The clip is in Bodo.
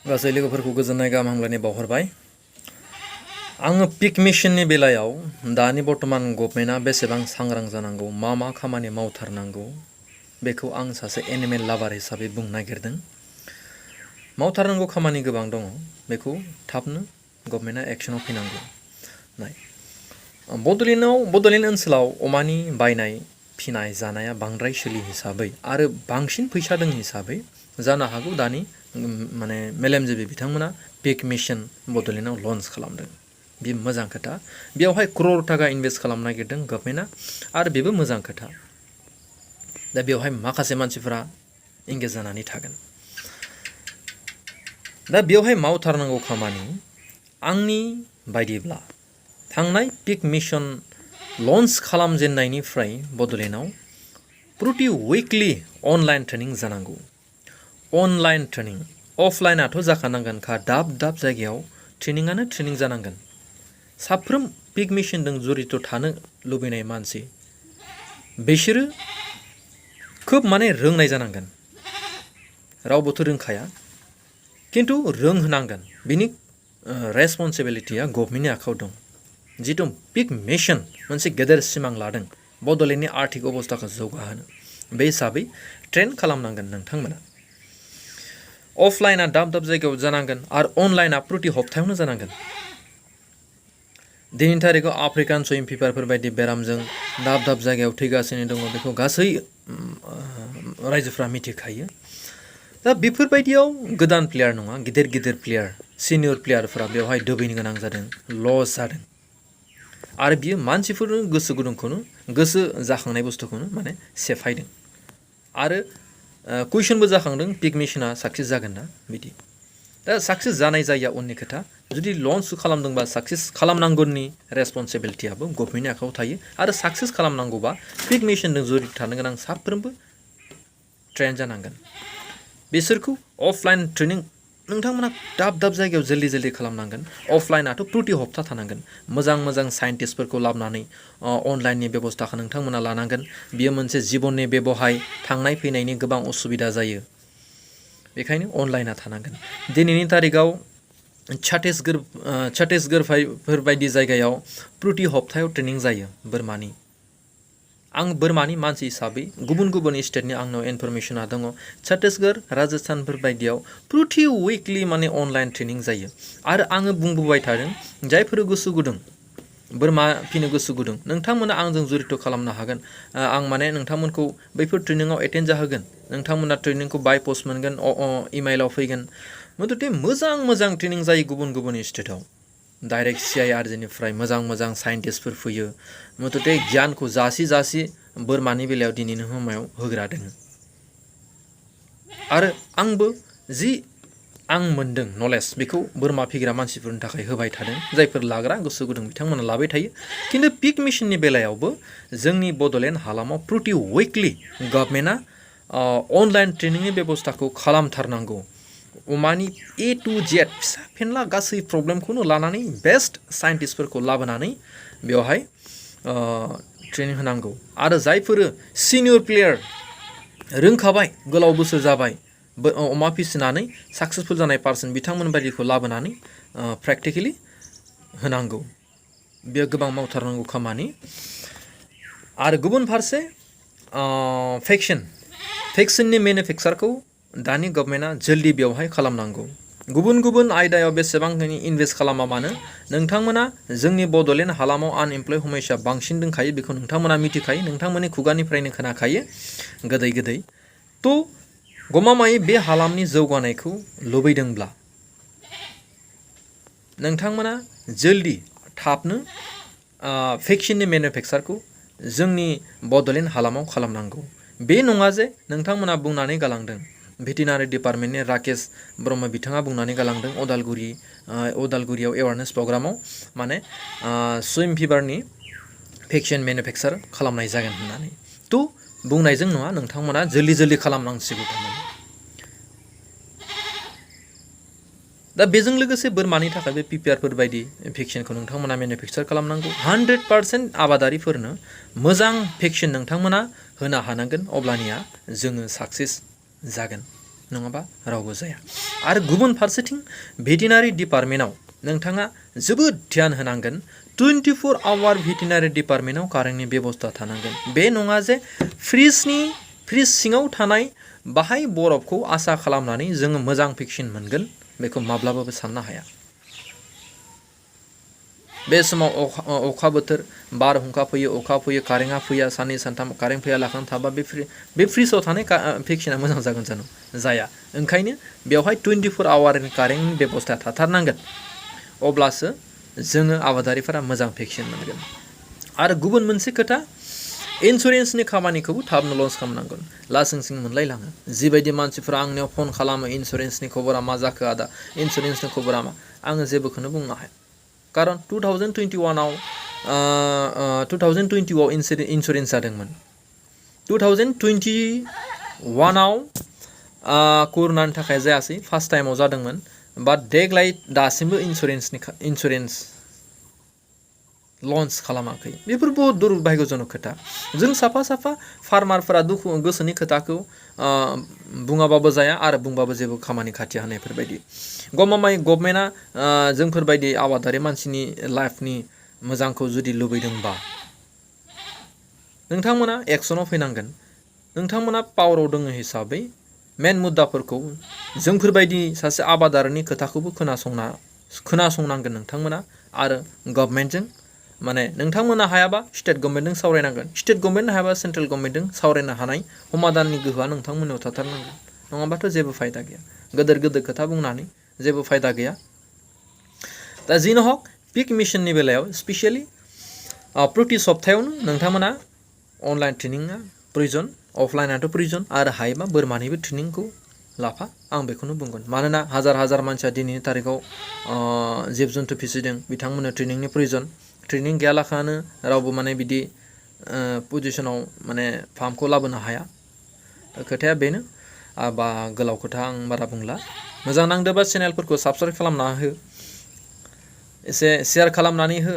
गासै लोगोफोरखौ गोजोननाय गाहाम हामलायनाय बावहरबाय। आङो पिक मिशननि बेलायाव दानि बर्तमान गभर्नमेन्टआ बेसेबां सांग्रां जानांगौ, मा खामानि मावथारनांगौ बेखौ आं सासे एनिमेल लाभार हिसाबै बुंनो नागिरदों। मावथारनांगौ खामानि गोबां दङ, बेखौ थाबनो गभर्नमेन्टआ एक्सनाव फैनांगौ। नाय, बड'लेण्ड ओनसोलाव अमानि बायनाय फिनाय जानाया बांद्राय सोलियो हिसाबै आरो बांसिन फैसा दं हिसाबै जानो हागौ दानि माने मेलेमजिबि बिथांमोना पिक मिशन बड'लेण्डआव लन्च खालामदों। बे मोजां खोथा। बेयावहाय क्रर थाखा इनभेस्ट खालामनो नागिरदों गभर्नमेन्टआ आरो बेबो मोजां खोथा। दा बेवहाय माखासे मानसिफोरा इंगेज जानानै थागोन। दा बेवहाय मावथारनांगौ खामानि आंनि बायदिब्ला थांनाय पिक मिशन लन्च खालामजेननायनिफ्राय बड'लेण्डआव प्रति उइकलि अनलाइन ट्रेनिं जानांगौ। अनलाइन ट्रेनिं, अफलाइनाथ' जाखानांगोनखा। दाब दाब जायगायाव ट्रेनिङानो ट्रेनिं जानांगोन। साफ्रोम पिक मिशनजों जड़ित थानो लुबैनाय मानसि बिसोरो खोब माने रोंनाय जानांगोन। रावबोथ' रोंखाया, किन्तु रोंहोनांगोन। बिनि रेसपन्सिबिलिटिया गभर्नमेन्टनि आखायाव दं। जितु पिक मिशन मोनसे गेदेर सिमां लादों बड'लेण्डनि आर्थिक अबस्थाखौ जौगाहोनो, बे हिसाबै ट्रेन खालामनांगोन नोंथांमोना। अफलाइना दाब दाब जायगायाव जानांगोन आरो अनलाइना प्रति हप्तायावनो जानांगोन। दिनैनि तारिखाव आफ्रिकान सुइम फिभारफोर बायदि बेरामजों दाब दाब जायगायाव थैगासिनो दङ, बेखौ गासै रायजोफ्रा मिथिखायो। दा बेफोरबायदियाव गोदान प्लेयार नङा, गिदिर गिदिर प्लेयार, सिनियर प्लेयारफोरा बेवहाय दोबैनो गोनां जादों, लस जादों। आरो बियो मानसिफोरनो गोसो गुदुंखौनो, गोसो जाखांनाय बुस्थुखौनो माने सेफायदों। आरो कुइसनबो जाखांदों पिक मिशना साक्सेस जागोन ना बिदि। दा साक्सेस जानाय जायिया उननि खोथा। जुदि लन्च खालामदोंबा साक्सेस खालामनांगौनि रेसपन्सिबिलिटियाबो गभर्नमेन्टनि आखायाव थायो। आरो साक्सेस खालामनांगौबा पिक मिशनजों जड़ित थानो गोनां साफ्रोमबो ट्रेन जानांगोन। बिसोरखौ अफलाइन ट्रेनिं नोंथांमोना दाब दाब जायगायाव जल्दि खालामनांगोन। अफलाइनाथ' प्रति हप्ता थानांगोन। मोजां साइन्टिस्टफोरखौ लाबोनानै अनलाइननि बेबस्थाखौ नोंथांमोना लानांगोन। बियो मोनसे जिबननि बेवहाय थांनाय फैनायनि गोबां असुबिदा जायो, बेखायनो अनलाइना थानांगोन। दिनैनि तारिखाव छत्तीसगढ़ बायदि जायगायाव प्रति हप्तायाव ट्रेनिं जायो बोरमानि। आं बोरमानि मानसि हिसाबै गुबुन स्टेटनि आंनाव इनफरमेशना दङ। छत्तीसगढ़, राजस्थानफोर बायदियाव प्रति उइकलि माने अनलाइन ट्रेनिं जायो। आरो आङो बुंबोबाय थादों, जायफोर गोसो गुदुं, बोरमा फिनो गोसो गुदुं, नोंथांमोना आंजों जड़ित खालामनो हागोन। आं माने नोंथांमोनखौ बैफोर ट्रेनिङाव एटेन्ड जाहोगोन। नोंथांमोना ट्रेनिंखौ बाय पस्ट मोनगोन, इमेलाव फैगोन। मथथे मोजां ट्रेनिं जायो गुबुन स्टेटआव। डाइरेक्ट CIRJनिफ्राय मोजां साइन्टिस्टफोर फैयो। मथथे गियानखौ जासि बोरमानि बेलायाव दिनैनि समायाव होग्रा दङ। आरो आंबो जि आं मोनदों नलेज, बेखौ बोरमा फिग्रा मानसिफोरनि थाखाय होबाय थादों। जायफोर लाग्रा गोसो गुदुं बिथांमोना लाबाय थायो। किन्तु पिक मिशननि बेलायावबो जोंनि बड'लेण्ड हालामाव प्रति उइकलि गभर्नमेन्टआ अनलाइन ट्रेनिंनि बेबस्थाखौ खालामथारनांगौ। अमानि A to Z फिसा फेनला गासै प्रब्लेमखौनो लानानै बेस्ट साइन्टिस्टफोरखौ लाबोनानै बेवहाय ट्रेनिं होनांगौ। आरो जायफोर सिनियर प्लेयार रोंखाबाय, गोलाव बोसोर जाबाय अमा फिसिनानै साक्सेसफुल जानाय पार्सन, बिथांमोन बायदिखौ लाबोनानै प्रेक्टिकेलि होनांगौ। बेयो गोबां मावथारनांगौ खामानि। आरो गुबुन फारसे भेक्सिननि मेनुफेक्सारखौ दानि गभर्नमेन्टआ जल्दि बेवहाय खालामनांगौ। गुबुन आयदायाव बेसेबांखिनि इनभेस्ट खालामा मानो, नोंथांमोना जोंनि बड'लेण्ड हालामाव आनएमप्लय हमेसा बांसिन दंखायो, बेखौ नोंथांमोना मिथिखायो, नोंथांमोननि खुगानिफ्रायनो खोनाखायो गोदै। थ' गमामायै बे हालामनि जौगानायखौ लुबैदोंब्ला नोंथांमोना जल्दि थाबनो भेक्सिननि मेनुफेक्सारखौ जोंनि बड'लेण्ड हालामाव खालामनांगौ। बे नङा जे नोंथांमोना बुंनानै गालांदों, भेटेनारि डिपार्टमेन्टनि राकेश ब्रह्म बिथाङा बुंनानै गालांदों अदालगुरियाव एवारनेस प्रग्रामाव माने सुइम फिभारनि भेक्सिन मेनुफेक्सार खालामनाय जागोन होननानै। थ' बुंनायजों नङा, नोंथांमोना जल्दि खालामनांसिगौ थारमाने। दा बेजों लोगोसे बोरमानि थाखायबो PPRफोर बायदि भेक्सिनखौ नोंथांमोना मेनुफेक्सार खालामनांगौ। 100% आबादारिफोरनो मोजां भेक्सिन नोंथांमोना होनो हानांगोन, अब्लानिया जोङो साक्सेस जागोन। नङाबा रावबो जाया। आरो गुबुन फारसेथिं भेटेनारि डिपार्टमेन्टआव नोंथाङा जोबोद ध्यान होनांगोन। 24 आवार भेटेनारि डिपार्टमेन्टआव कारेन्टनि बेबस्था थानांगोन। बे नङा जे फ्रिज सिङाव थानाय बाहाय बरफखौ आसा खालामनानै जोङो मोजां भेक्सिन मोनगोन बेखौ माब्लाबाबो साननो हाया। बे समाव अखा बोथोर बारहुंखा फैयो, अखा फैयो, कारेन्टआ फैया, साननै सानथाम कारेन्ट फैया लाखान थाबा बे फ्रिजआव थानाय भेक्सिना मोजां जागोन जानो जाया। ओंखायनो बेवहाय 24 आवारनि कारेन्टनि बेबस्था थाथारनांगोन। अब्लासो जोङो आबादारिफोरा मोजां भेक्सिन मोनगोन। आरो गुबुन मोनसे खोथा, इन्सुरेन्सनि खामानिखौबो थाबनो लन्च खालामनांगोन। लासिंसिं मोनलायलाङो। जिबायदि मानसिफोरा आंनियाव फन खालामो, इन्सुरेन्सनि खबरा मा जाखो आदा, इन्सुरेन्सनि खबरा मा, आङो जेबोखौनो बुंनो हाया। खारन 2021आव इन्सुरेन्स जादोंमोन। 2021आव कर'नानि थाखाय जायासै, फार्स्ट टाइमाव जादोंमोन। बाट देग्लाय दासिमबो इन्सुरेन्स लन्च खालामाखै। बेफोर बहुत दुर्भाग्यजनक खोथा। जों साफा फार्मारफोरा गोसोनि खोथाखौ बुङाबाबो जाया आरो बुंबाबो जेबो खामानि खाथिया होनायफोरबायदि। गभर्नमेन्टआ जोंफोरबायदि आबादारि मानसिनि लाइफनि मोजांखौ जुदि लुबैदोंबा नोंथांमोना एक्सनाव फैनांगोन। नोंथांमोना पावाराव दङ हिसाबै मेन मुद्दाफोरखौ जोंफोरबायदि सासे आबादारिनि खोथाखौबो खोनासंनांगोन नोंथांमोना। आरो गभर्नमेन्टजों माने नोंथांमोना हायाबा स्टेट गभर्नमेन्टजों सावरायनांगोन। स्टेट गभर्नमेन्ट हायाबा सेन्ट्रेल गभर्नमेन्टजों सावरायनो हानाय समाधाननि गोहोआ नोंथांमोननियाव थाथारनांगोन। नङाबाथ' जेबो फायदा गैया। गोदोर खोथा बुंनानै जेबो फायदा गैया। दा जिनो हक पिक मिशननि बेलायाव स्पेसियेलि प्रति सप्तायावनो नोंथांमोना अनलाइन ट्रेनिंआ प्रयोजन, अफलाइनाथ' प्रयोजन। आरो हायोबा बोरमानिबो ट्रेनिंखौ लाफा, आं बेखौनो बुंगोन। मानोना हाजार मानसिया दिनैनि तारिखाव जिब जुन्थु फिसिदों, बिथांमोननो ट्रेनिंनि प्रयोजन। ट्रेनिं गैयालाखानो रावबो माने बिदि पजिसनाव माने फार्मखौ लाबोनो हाया। खोथाया बेनो। बा गोलाव खोथा आं बारा बुंला। मोजां नांदोंबा चेनेलफोरखौ साबस्क्राइब खालामना हो, एसे शेयार खालामनानै हो।